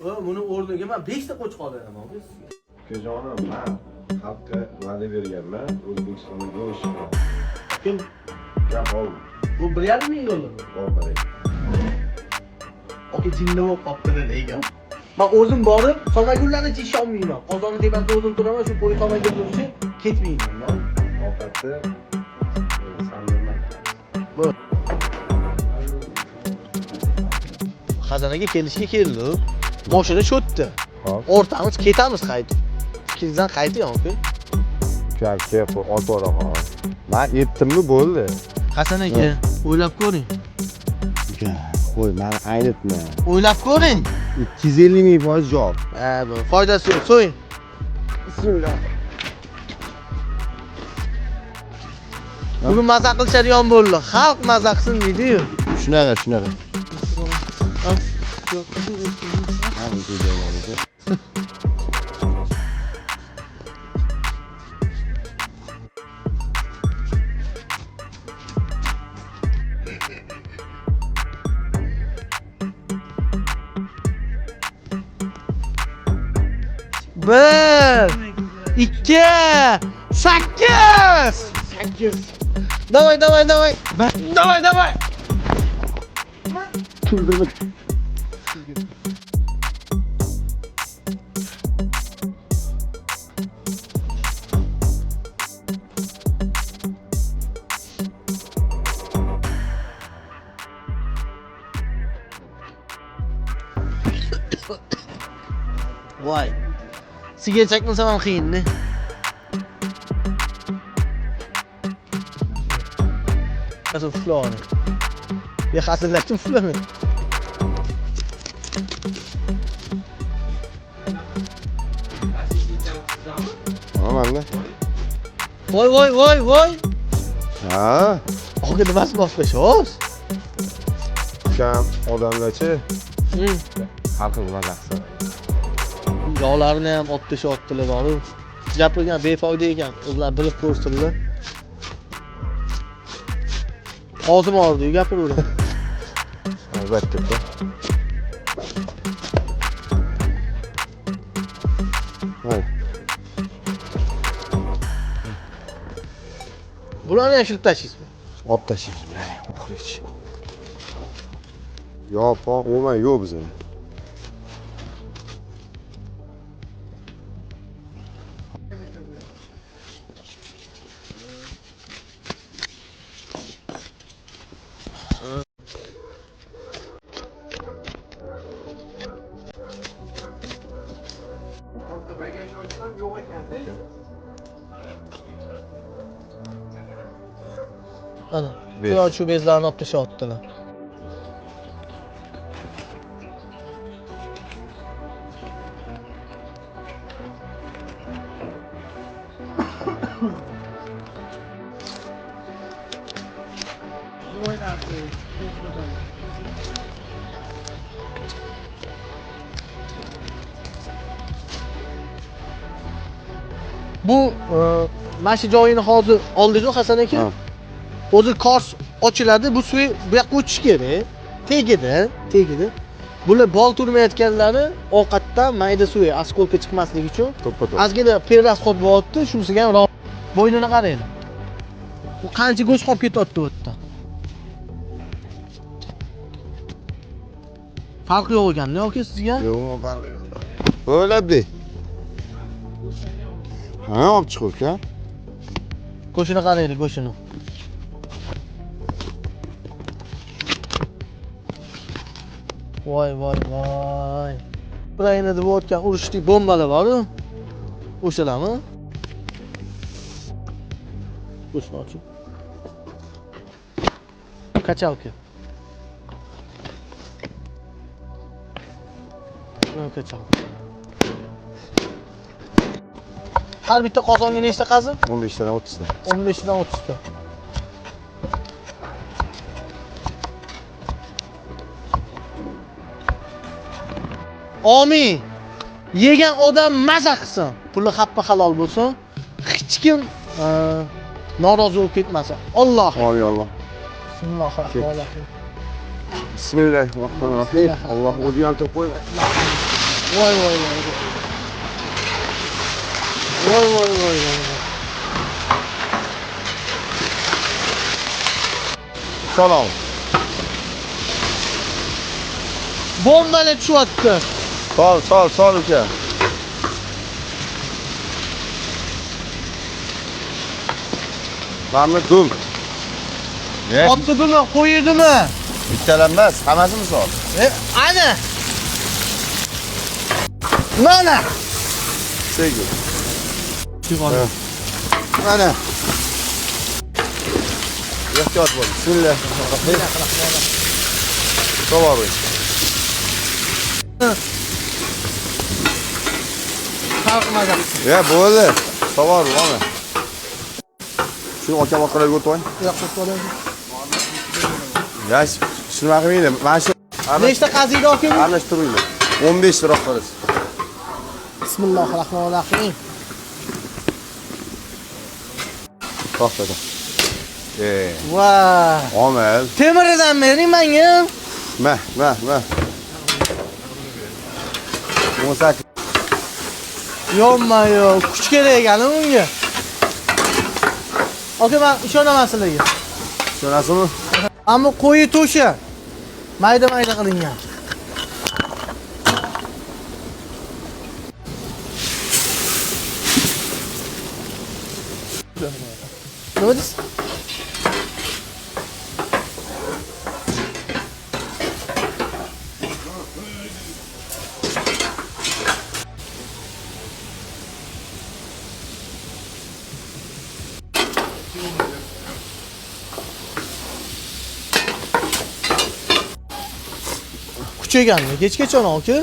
Buni o'rniga men 5 ta qo'chqor beraman sizga. Ukajonim, man xalqqa va'da berganman, O'zbekistonda go'sht chiqadi. Kim? Gap ol, Bu 1,5 ming dollar. bor. Aka jinni bo'lib qolibdi lekin. Men o'zim borib, solmagullarni isholmayman. Qozonni tepasida o'zim turaman, shu qo'y solmagan turishni ketmayman. Ovqatni sandirma. Xazinaga kelishga keldi. Mashina cho'tdi. Hop. O'rtamiz ketamiz qaytib. Fikringizdan qayting aka. Gap kelib olib boraman. Man aytdimmi bo'ldi. Hasan aka, o'ylab ko'ring. Uka, qo'y, mani aynitma. O'ylab ko'ring. 250 ming foiz javob. Ha, bu foydasi yo'q. So'ying. Bismillah. Bugun maza qilishadigan bo'ldi. Xalq maza qilsin deydi-yu. Shunaqa, shunaqa. Bir, ikki, sakkiz. 8. Давай, давай, давай. Давай, давай. Voy. Sigaret chekmasam ham qiyin-da. Nasıl pufla onu? Ya hazırlattım pufla mı? Tamam. Voy voy voy voy. Ha, Aka nimasi boshqa shoz? ukam odamlarchi xalqni maza qilsin. Yog'larini ham olib tashlayaptilar borib. Gapirgan befoyda ekan, o'zlari bilib ko'rsinlar. Og'zim og'ridi, gapiraveradi. Albatta. Voy. Bularni ham shilib tashlaysizmi? Olib tashlaymiz bularni. Oxirigacha. Yo'q, poq umuman yo'q bizda. Ana. Bez. Bular shu bezlarni olib tashlayaptilar. Bu mana shu joyini hozir oldingiz Hasan aka? Ha. Hozir kors ochiladi, bu suv bu yoqqa o'tishi kerak. Tegida, tegida. Bular bol turmayotganlari ovqatdan mayda suvi oskolka chiqmasligi uchun To'ppa-to'g'ri. ozgina перерасход bo'lyapti, shunisiga ham bo'ynini qaranglar. Bu qancha go'sht qolib ketyapti bu yerda. Farqi yo'q ekan, yoki sizga? Yo'q, farqi yo'q. Bo'ladi. Ha, olib chiq uka. Go'shtini qaranglar, go'shtini. Voy voy voy. Ukrainada bo'layotgan urushlik bombalar bor-ku. O'shalarmi? Go'shtni ochib. Kachalka. Mana kachalka. Har bitta qozonga nechta qazi? 15 tadan 30 ta. 15 dan 30 ta. Omin. Yegan odam maza qilsin. Puli happa halol bo'lsin. Hech kim norozi bo'lib ketmasin. Alloh. Amin Alloh. Bismillahirrohmanirrohim. Bismillahirrohmanirrohim. Alloh o'zi yontirib qo'ymasin. Voy voy voy voy. Voy voy voy voy. Salom. Bombalar tushyapti. Sol, sol, sol uka. Mana dum. Ne? Otdimi, qo'yidimi? Bittalar emas, hammasini sol. E, ana. Mana. Sekin. Mana. Ehtiyot bo'l. Bismillahirrohmanirrohim. To'g'ri. Xalq maza. Ya bo'ldi. Tovar bormi? Shuni okam orqalarga o'tib oling. Yo'q, qo'yib. Ya shunaqa qilmanglar. Mana shu Nechta qaziydi aka bu? aralashtirmanglar. 15 lira qilasiz. Bismillahirrohmanirrohim. To'xta. E, Va. omil. Temiridan bering menga. Ma, ma, ma. 18. Yo'qma yo'q, kuch kerak ekan unga. Aka, men ishonaman sizlarga. Tushunasizmi? Ammo qo'yi to'shi mayda mayda qilingan. Nima deysiz? Kuchayganmi? Kechgacha aka?